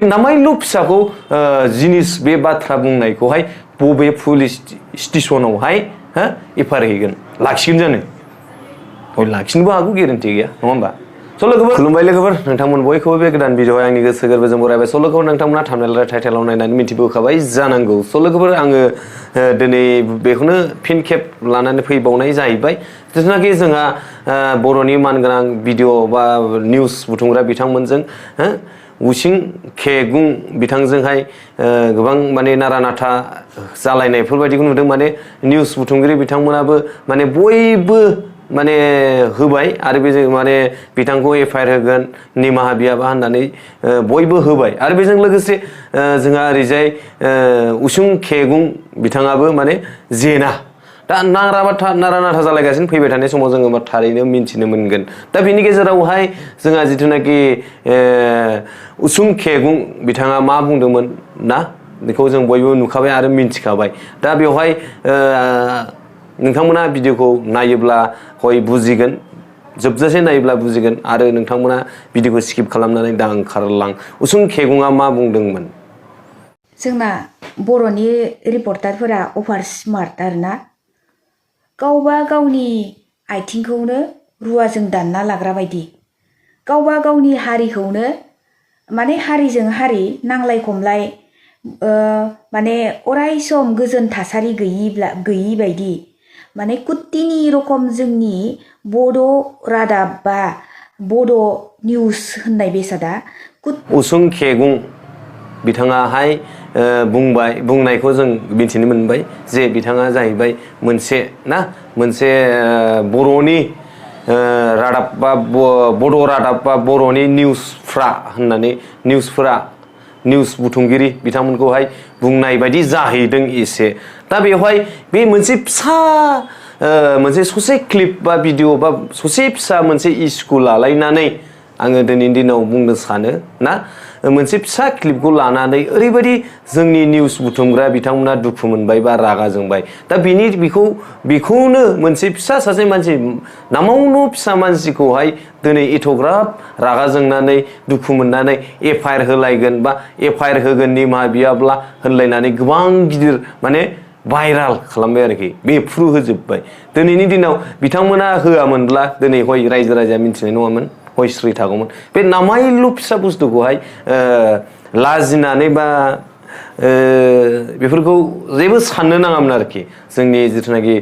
नामायल' फिसाखौ जिनिस बे बाथ्रा बुंनायखौहाय बबे पुलिस स्टेशनावहाय एफआइआर हैगोन लाखिगोन जानो लाखिनोबो हागौ गेरेन्टि गैया नङा होमबा स' लोगोफोर खुलुमबाय लोगोफोर नोंथांमोन बयखौबो बे गोदान भिडिअ'आव आंनि गोसो गोरबोजों बरायबाय स' लोगोफोर नोंथांमोना थाम्बनेल आरो टाइटेलाव नायनानै मिथिबोखाबाय जानांगौ स' लोगोफोर आङो दिनै बेखौनो फिन खेब लानानै फैबावनाय जाहैबाय जिथुनाखि जोंहा बर'नि मानगोनां भिडिअ बा निउस बुथुमग्रा बिथांमोनजों वुसुं कgung बिथांजोंहाय गोबां माने नारा नाथा जालायनायफोरबायदिखौ नुदों माने निउस बुथुमगिरि बिथांमोनाबो माने बयबो माने होबाय आरो बेजों माने बिथांखौ एफआइआर होगोन निमाहा बियाबा होननानै बयबो होबाय आरो बेजों लोगोसे जोंहा ओरैजाय वुसुं कgung बिथाङाबो माने जेना दा नारा नाथा जालायगासिनो फैबाय थानाय समाव जोङो थारैनो मिन्थिनो मोनगोन दा बिनि गेजेरावहाय जोंहा जिथुनाखि वुसुं कgung बिथाङा मा बुंदोंमोन ना बेखौ जों बयबो नुखाबाय आरो मिन्थिखाबाय दा बेवहाय नोंथांमोना भिडिअखौ नायोब्ला हय बुजिगोन जोबजासे नायोब्ला बुजिगोन आरो नोंथांमोना भिडिअखौ स्किप खालामनानै दा ओंखारलां वुसुं कगुंआ मा बुंदोंमोन जोंना बर'नि रिपर्टारफोरा अभार स्मार्ट आरोना गावबा गावनि आथिंखौनो रुवाजों दानना लाग्रा बायदि गावबा गावनि हारिखौनो माने हारिजों हारि नांलाय खमलाय माने अराय सम गोजोन थासारि गैयि बायदि माने कुट्टिनि रखम जोंनि बड' रादाब बा बड' निउस होननाय बेसादा वुसुं कgung बिथाङाहाय बुंनायखौ जों मिथिनो मोनबाय जे बिथाङा जाहैबाय मोनसे बर'नि रादाब बा बड' रादाब बा बर'नि निउसफ्रा होननानै निउस बुथुमगिरि बिथांमोनखौहाय बुंनाय बायदि जाहैदों एसे दा बेवहाय बे मोनसे फिसा मोनसे ससे क्लिप बा भिडिअ बा ससे फिसा मोनसे इस्यु लालायनानै आङो दिनैनि दिनाव बुंनो सानो ना मोनसे फिसा क्लिपखौ लानानै ओरैबायदि जोंनि निउस बुथुमग्रा बिथांमोना दुखु मोनबाय बा रागा जोंबाय दा बेखौनो मोनसे फिसा सासे मानसि नामावनो फिसा मानसिखौहाय दिनै एथ'ग्राब रागा जोंनानै दुखु मोननानै एफआइआर होलायगोन बा एफआइआर होगोन निमाहा बियाब्ला होनलायनानै गोबां गिदिर माने भाइराल खालामबाय आरोखि बेफ्रु होजोबबाय दिनैनि दिनाव बिथांमोना होआमोनब्ला दिनै हय रायजो राजाया मिथिनाय नङामोन हय स्रि थागौमोन बे नामायल' फिसा बुस्थुखौहाय लाजिनानै बा बेफोरखौ जेबो साननो नाङामोन आरोखि जोंनि जिथुनाखि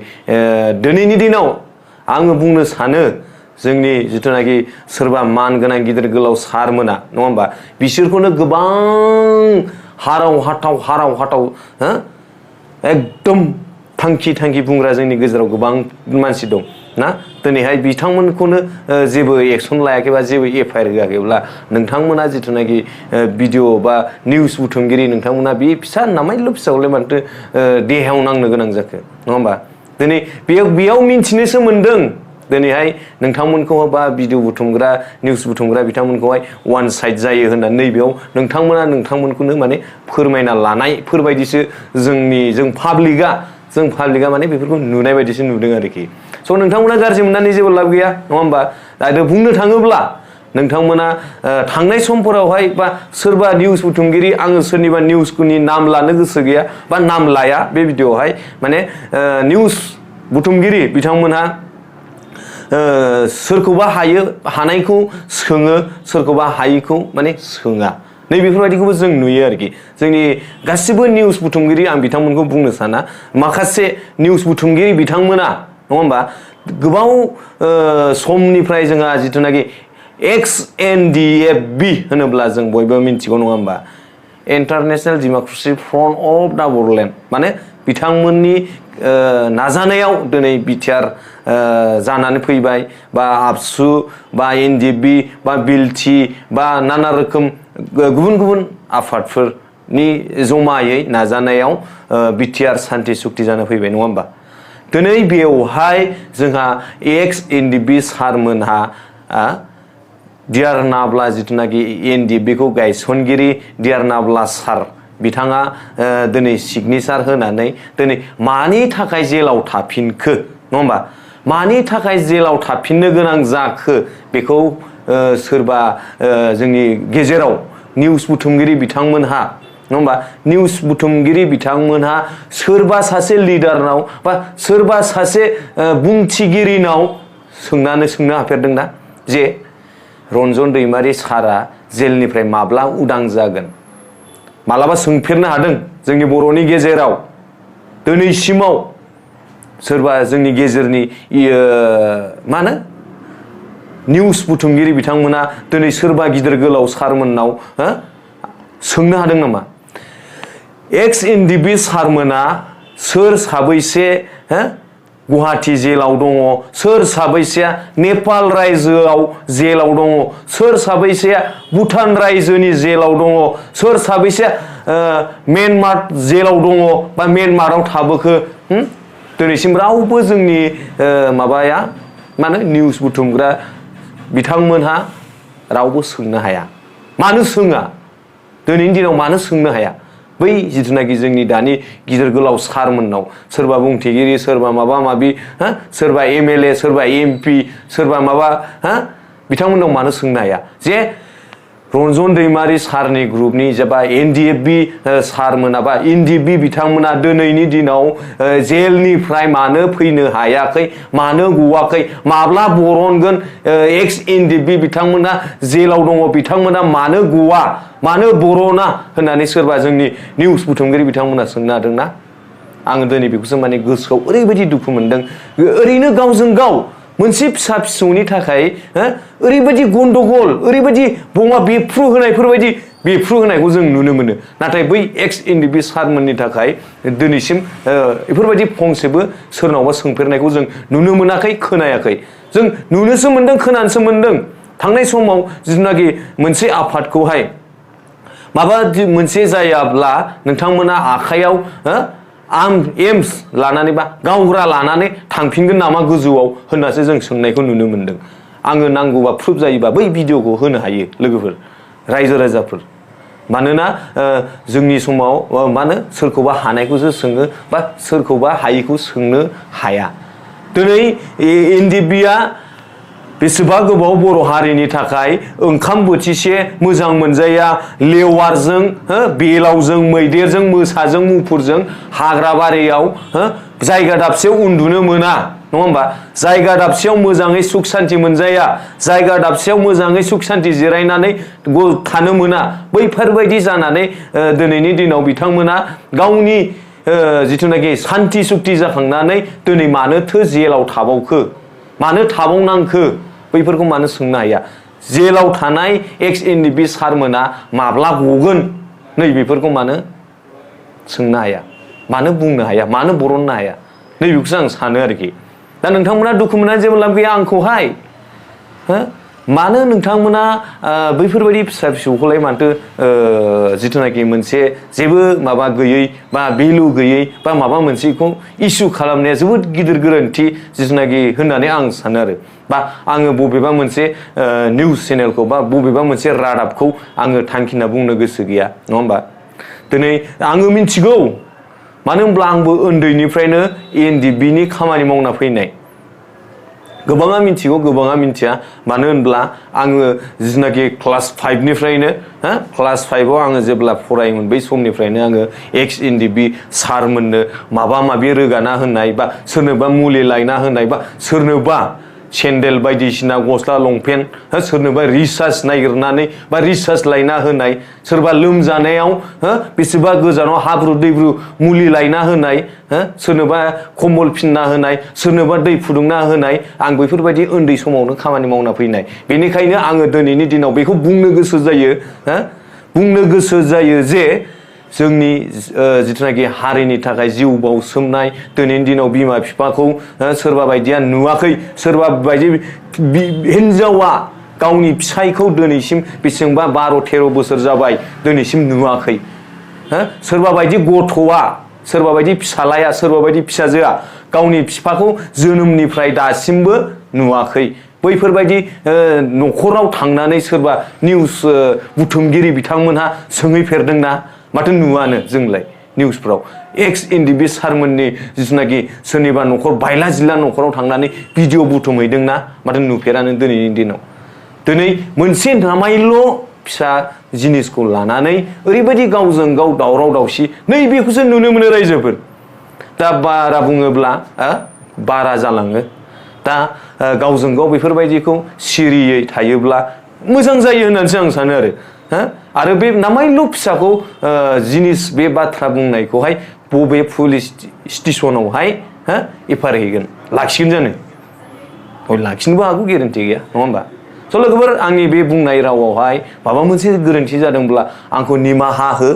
दिनैनि दिनाव आङो बुंनो सानो जोंनि जिथुनाखि सोरबा मानगोनां गिदिर गोलाव सारमोना नङा होमबा बिसोरखौनो गोबां हाराव हाथाव एकदम थांखि बुंग्रा जोंनि गेजेराव गोबां मानसि दं ना दिनैहाय बिथांमोनखौनो जेबो एक्सन लायाखैबा जेबो एफआइआर होआखैब्ला नोंथांमोना जिथुनाखि भिडिअ बा निउस बुथुमगिरि नोंथांमोना बे फिसा नामायल' फिसाखौलाय माथो देहायाव नांनो गोनां जाखो नङा होमबा दिनै बेयाव मिन्थिनोसो मोनदों दिनैहाय नोंथांमोनखौ बा भिडिअ बुथुमग्रा निउस बुथुमग्रा बिथांमोनखौहाय वान साइड जायो होननानै नैबेयाव नोंथांमोनखौनो माने फोरमायना लानायफोरबायदिसो जों पाब्लिका माने बेफोरखौ नुनाय बायदिसो नुदों आरोखि स' नोंथांमोना गाज्रि मोननानै जेबो लाब गैया नङा होमबा आरो बुंनो थाङोब्ला नोंथांमोना थांनाय समफोरावहाय बा सोरबा निउस बुथुमगिरि आङो सोरनिबा निउसनि नाम लानो गोसो गैया बा नाम लाया बे भिडिअआवहाय माने निउस बुथुमगिरि बिथांमोनहा सोरखौबा हानायखौ सोङो सोरखौबा हायिखौ माने सोङा नै बेफोरबायदिखौबो जों नुयो आरोखि जोंनि गासिबो निउस बुथुमगिरि आं बिथांमोनखौ बुंनो साना माखासे निउस बुथुमगिरि बिथांमोना नङा होमबा गोबाव समनिफ्राय जोंहा जिथुनाखि NDFB होनोब्ला जों बयबो मिन्थिगौ नङा होमबा international democracy front of the Bodoland माने बिथांमोननि नाजानायाव दिनै बिटिआर जानानै फैबाय बा आबसु बा NDFB बा बिलटि बा नाना रोखोम गुबुन आफादफोरनि जमायै नाजानायाव बिटिआर सान्थि सुक्ति जाना फैबाय नङा होमबा दिनै बेवहाय जोंहा NDFB सारमोनहा डियार नाब्ला जिथुनाखि NDFBखौ गायसनगिरि डियार नाब्ला सार बिथाङा दिनै सिगनेचार होनानै दिनै मानि थाखाय जेलाव थाफिनखो नङा होमबा मानि थाखाय जेलाव थाफिननो गोनां जाखो बेखौ सोरबा जोंनि गेजेराव निउस बुथुमगिरि बिथांमोनहा नङा होमबा निउस बुथुमगिरि बिथांमोनहा सोरबा सासे लिडारनाव बा सोरबा सासे बुंथिगिरिनाव सोंनो हाफेरदोंना जे रन्जन दैमारि सारा जेलनिफ्राय माब्ला उदां जागोन मालाबा सोंफेरनो हादों जोंनि बर'नि गेजेराव दिनैसिमाव सोरबा जोंनि गेजेरनि मा होनो निउस बुथुमगिरि बिथांमोना दिनै सोरबा गिदिर गोलाव सारमोननाव सोंनो हादों नामा एक्स एनडिएफबि सारमोना सोर साबैसे गुवाहाटी जेलाव दङ सोर साबैसेया नेपाल रायजोआव जेलाव दङ सोर साबैसेया भुटान रायजोनि जेलाव दङ सोर साबैसेया म्यानमार जेलाव दङ बा म्यानमाराव थाबोखो दिनैसिम रावबो जोंनि माबाया मा होनो निउस बुथुमग्रा बिथांमोनहा रावबो सोंनो हाया मानो सोङा दिनैनि दिनाव मानो सोंनो हाया बै जिथुनाखि जोंनि दानि गिदिर गोलाव सारमोननाव सोरबा बुंथिगिरि सोरबा माबा माबि सोरबा एमएलए सोरबा एमपि सोरबा माबा बिथांमोननाव मानो सोंनो हाया जे रन्जन दैमारि सारनि ग्रुपनि जेबा एनडिएफबि सारमोना बा एनडिएफबि बिथांमोना दिनैनि दिनाव जेलनिफ्राय मानो फैनो हायाखै मानो गवाखै माब्ला बरनगोन एक्स एनडिएफबि बिथांमोना जेलाव दङ बिथांमोना मानो गवा मानो बरना होननानै सोरबा जोंनि निउस बुथुमगिरि बिथांमोना सोंनो हादोंना आङो दिनै बेखौसो माने गोसोआव ओरैबायदि दुखु मोनदों ओरैनो गावजों गाव मोनसे फिसा फिसौनि थाखाय ओरैबायदि गन्डगल ओरैबायदि बमा बेफ्रु होनायफोरबायदि बेफ्रु होनायखौ जों नुनो मोनो नाथाय बै एक्स एनडिएफबि सारमोननि थाखाय दिनैसिम बेफोरबायदि फंसेबो सोरनावबा सोंफेरनायखौ जों नुनो मोनाखै खोनायाखै जों नुनोसो मोनदों खोनानोसो मोनदों थांनाय समाव जिथुनाखि मोनसे आफादखौहाय माबा मोनसे जायाब्ला नोंथांमोना आखायाव एम्स लानानै बा गावग्रा लानानै थांफिनगोन नामा गोजौआव होननासो जों सोंनायखौ नुनो मोनदों आङो नांगौबा प्रुफ जायोबा बै भिडिअखौ होनो हायो लोगोफोर रायजो राजाफोर मानोना जोंनि समाव मा होनो सोरखौबा हानायखौसो सोङो बा सोरखौबा हायिखौ सोंनो हाया दिनै एनडिएफबिआ बेसेबा गोबाव बर' हारिनि थाखाय ओंखाम बोथिसे मोजां मोनजाया लेवारजों बेलावजों मैदेरजों मोसाजों मुफुरजों हाग्रा बारियाव जायगा दाबसेयाव उन्दुनो मोना नङा होमबा जायगा दाबसेयाव मोजाङै सुख सान्ति मोनजाया जायगा दाबसेयाव मोजाङै सुख सान्ति जिरायनानै थानो मोना बैफोरबायदि जानानै दिनैनि दिनाव बिथांमोना गावनि जिथुनाखि सान्ति सुक्ति जाखांनानै दिनै मानोथो जेलाव थाबावखो मानो थाबावनांखो बैफोरखौ मानो सोंनो हाया जेलाव थानाय एक्स एनडिएफबि सारमोना माब्ला गगोन नैबेफोरखौ मानो सोंनो हाया मानो बुंनो हाया मानो बरननो हाया नैबेखौसो आं सानो आरोखि दा नोंथांमोना दुखु मोननानै जेबो लाब गैया आंखौहाय मानो नोंथांमोना बैफोरबायदि फिसा फिसौखौलाय माथो जिथुनाखि मोनसे जेबो माबा गैयै बा भेलु गैयै बा माबा मोनसेखौ इस्यु खालामनाया जोबोद गिदिर गोरोन्थि जिथुनाखि होननानै आं सानो आरो बा आङो बबेबा मोनसे निउस चेनेलखौ बा बबेबा मोनसे रादाबखौ आङो थांखिना बुंनो गोसो गैया नङा होमबा दिनै आङो मिथिगौ मानो होनब्ला आंबो उन्दैनिफ्रायनो एनडिएफबिनि खामानि मावना फैनाय गोबाङा मिथिगौ गोबाङा मिथिया मानो होनब्ला आङो जिनाखि क्लास 5निफ्रायनो क्लास 5आव आङो जेब्ला फरायोमोन बै समनिफ्रायनो आङो एक्स एनडिएफबि सारमोननो माबा माबि रोगाना होनाय बा सोरनोबा मुलि लायना होनाय बा सोरनोबा सेन्देल बायदिसिना गस्ला लंपेन्ट सोरनोबा रिसार्ज नागिरनानै बा रिसार्ज लायना होनाय सोरबा लोमजानायाव बेसेबा गोजानाव हाब्रु दैब्रु मुलि लायना होनाय सोरनोबा कम्बल फिनना होनाय सोरनोबा दै फुदुंना होनाय आं बैफोरबायदि उन्दै समावनो खामानि मावना फैनाय बेनिखायनो आङो दिनैनि दिनाव बेखौ बुंनो गोसो जायो जे जोंनि जिथुनाखि हारिनि थाखाय जिउ बावसोमनाय दिनैनि दिनाव बिमा बिफाखौ सोरबा बायदिया नुवाखै सोरबा बायदि हिन्जावा गावनि फिसायखौ दिनैसिम बेसेबांबा 12-13 बोसोर जाबाय दिनैसिम नुवाखै सोरबा बायदि गथ'आ सोरबा बायदि फिसालाया सोरबा बायदि फिसाजोआ गावनि बिफाखौ जोनोमनिफ्राय दासिमबो नुवाखै बैफोरबायदि न'खराव थांनानै सोरबा निउस बुथुमगिरि बिथांमोनहा सोंहैफेरदोंना माथो नुवानो जोंलाय निउसफ्राव एक्स एनडिएफबि सारमोननि जिथुनाखि सोरनिबा न'खर बायला जिला न'खराव थांनानै भिडिअ बुथुमहैदोंना माथो नुफेरानो दिनैनि दिनाव दिनै मोनसे नामायल' फिसा जिनिसखौ लानानै ओरैबायदि गावजों गाव दावराव दावसि नैबेखौसो नुनो मोनो रायजोफोर दा बारा बुङोब्ला बारा जालाङो दा गावजों गाव बेफोरबायदिखौ सिरियै थायोब्ला मोजां जायो होननानैसो आं सानो आरो बे नामायल' फिसाखौ जिनिस बे बाथ्रा बुंनायखौहाय बबे पुलिस स्टेसनावहाय एफआइआर हैगोन लाखिगोन जानो लाखिनोबो हागौ गेरेन्टि गैया नङा होमबा स' लोगोफोर आंनि बे बुंनाय रावावहाय माबा मोनसे गोरोन्थि जादोंब्ला आंखौ निमाहा हो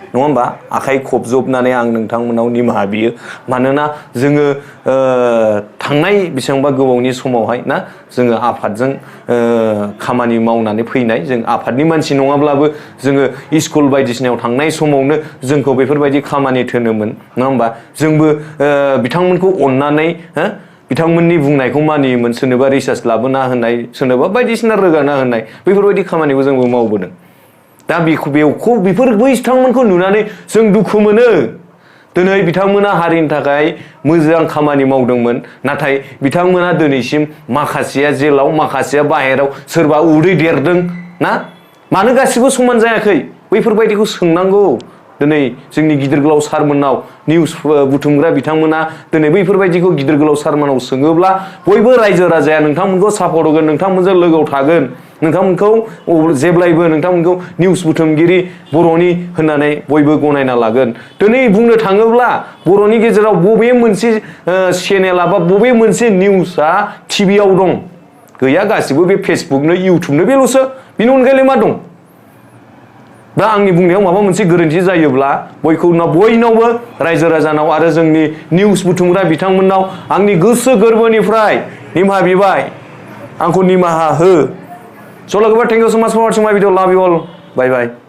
नङा होमबा आखाइ खबजबनानै आं नोंथांमोनाव निमाहा बियो मानोना जोङो थांनाय बेसेबांबा गोबावनि समावहाय ना जोङो आफादजों खामानि मावनानै फैनाय जों आफादनि मानसि नङाब्लाबो जोङो स्कुल बायदिसिनायाव थांनाय समावनो जोंखौ बेफोरबायदि खामानि थोनोमोन नङा होमबा जोंबो बिथांमोनखौ अननानै बिथांमोननि बुंनायखौ मानियोमोन सोरनोबा रिसार्च लाबोना होनाय सोरनोबा बायदिसिना रोगाना होनाय बेफोरबायदि खामानिखौ जोंबो मावबोदों दा बेखौ बेफोर बै बिथांमोनखौ नुनानै जों दुखु मोनो दिनै बिथांमोना हारिनि थाखाय मोजां खामानि मावदोंमोन नाथाय बिथांमोना दिनैसिम माखासेया जेलाव माखासेया बाहेराव सोरबा उदै देरदों ना मानो गासिबो समान जायाखै बैफोरबायदिखौ सोंनांगौ दिनै जोंनि गिदिर गोलाव सारमोननाव निउस बुथुमग्रा बिथांमोना दिनै बैफोरबायदिखौ गिदिर गोलाव सारमोननाव सोङोब्ला बयबो रायजो राजाया नोंथांमोनखौ सापर्ट होगोन नोंथांमोनजों लोगोआव थागोन नोंथांमोनखौ जेब्लायबो नोंथांमोनखौ निउस बुथुमगिरि बर'नि होननानै बयबो गनायना लागोन दिनै बुंनो थाङोब्ला बर'नि गेजेराव बबे मोनसे चेनेला बा बबे मोनसे निउसआ टिभियाव दं गैया गासिबो बे फेसबुकनो इउटुबनो बेल'सो बेनि अनगायैलाय मा दं दा आंनि बुंनायाव माबा मोनसे गोरोन्थि जायोब्ला बयनावबो रायजो राजानाव आरो जोंनि निउस बुथुमग्रा बिथांमोननाव आंनि गोसो गोरबोनिफ्राय निमाहा बिबाय आंखौ निमाहा हो स' लोगोफोर थेंक इउ सो माच फर वाचिं माय भिडिअ लाभ इउ अल बाय बाय